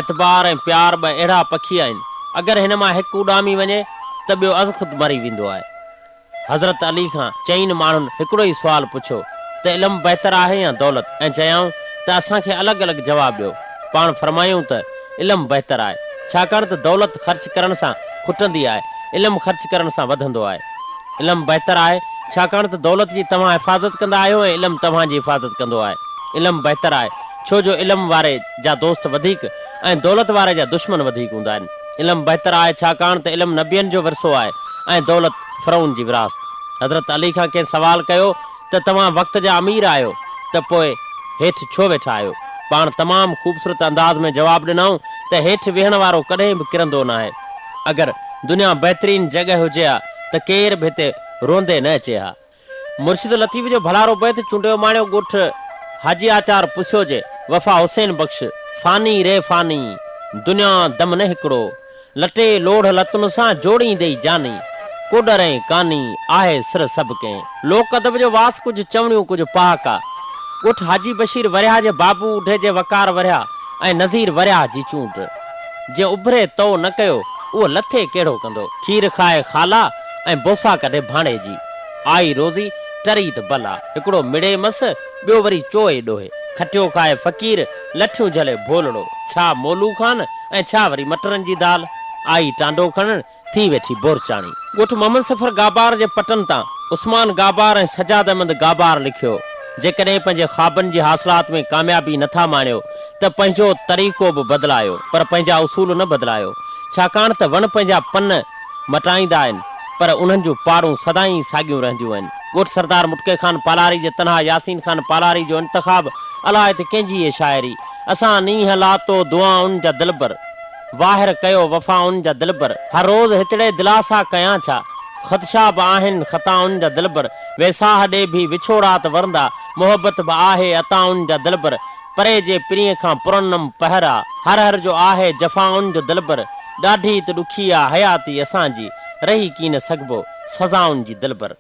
اعتبار ۽ پيار ٻه اهڙا پکي آهن، اگر هن مان هڪ اڏامي وڃي ته ٻيو ازخود مري ويندو آهي. حضرت علي کان چئن ماڻهن هڪڙو ئي سوال پڇيو ته علم بهتر آهي يا دولت؟ ۽ چيائون ته اسان کي الڳ الڳ جواب ڏيو. پاڻ فرمايائون ته علم بهتر آهي، ڇاڪاڻ ته دولت خرچ ڪرڻ سان کٽندي آهي، علم خرچ ڪرڻ سان وڌندو آهي. علم بهتر آهي، ڇاڪاڻ ته دولت جي توهان حفاظت ڪندا آهيو ۽ علم توهان جي حفاظت ڪندو آهي. علم بهتر آهي، ڇو جو علم واري جا دوست وڌيڪ ۽ دولت واري جا دشمن وڌيڪ هوندا آهن. علم بهتر آهي، ڇاڪاڻ ته علم نبين جو ورثو آهي ۽ دولت فرعون جي وراثت. حضرت علي کان ڪنهن سوال ڪيو ته توهان وقت جا امير آهيو ته پوء هيٺ ڇو ويٺا آهيو؟ پاڻ تمام خوبصورت انداز ۾ جواب ڏنائون ته هيٺ ويهڻ وارو ڪڏهن به ڪرندو ناهي. اگر دنيا بهترين جڳهه هجي ها ته ڪير به هتي روئندي نه اچي ها. مرشد لطيف جو ڀلارو بيت چونڊيو ماڻيو ڳوٺ حاجي آچار پسيو جي وفا حسين بخش فاني ري فاني دنيا دم نه هڪڙو لٽي لوڙهه لتن سان جوڙيندي جاني ڪوڏر ۽ ڪاني آهي سر سڀ ڪنهن. لوڪ ادب جو واس ڪجهه چوڻيون ڪجهه پهاڪا ڳوٺ حاجي بشير ورياهه جي بابو اڍي جي وقار ورياهه ۽ نذير ورياهه جي چونڊ. جنهن اڀري تئو نه ڪيو، اهو لٿي ڪهڙو ڪندو؟ کير کائي خالا ۽ بوسا ڪڍي ڀاڻيجي. آئي روزي، ٽري ته بلا. هڪڙو مڙي مس، ٻيو وري چوئي ڏوهي. کٽيو کائي فقير، لٺيون جهلي ڀولڙو. ڇا مولو خان ۽ ڇا وري مٽرن جي دال. آئي ٽانڊو کڻڻ، ٿي ويٺي بورچاڻي. ڳوٺ محمد صفر گابار جي پٽن تان عثمان گابار ۽ سجاد احمد گابار لکيو، جيڪڏهن پنهنجي خوابن جي حاصلات ۾ ڪاميابي نه ٿا ماڻيو ته پنهنجو طريقو به بدلايو پر پنهنجا اصول نه بدلايو ڇاڪاڻ ته وڻ پنهنجا پن مٽائيندا آهن پر انهن جون پاڙون سدائين ساڳيون رهنديون آهن. ڳوٺ سردار مٽڪي خان پالاري جي تنها ياسين خان پالاري جو انتخاب الاء ته ڪنهن جي هي شاعري اسان نينهن لاتو دعائن جا دلبر. واهر ڪيو وفائن جا دلبر. هر روز هتڙي دلاسا ڪيان ڇا. خدشا به آهن خطائن جا دلبر. ويساهه ڏي ڀي وڇوڙا ته ورندا. محبت به آهي عطائن جا دلبر. پري جي پرينء کان پرنم پهر آ. هر هر جو آهي جفائن جو دلبر. ڏاڍي ته ڏکي آ حياتي اسان جي. رهي ڪين سگهبو سزائن جي دلبر.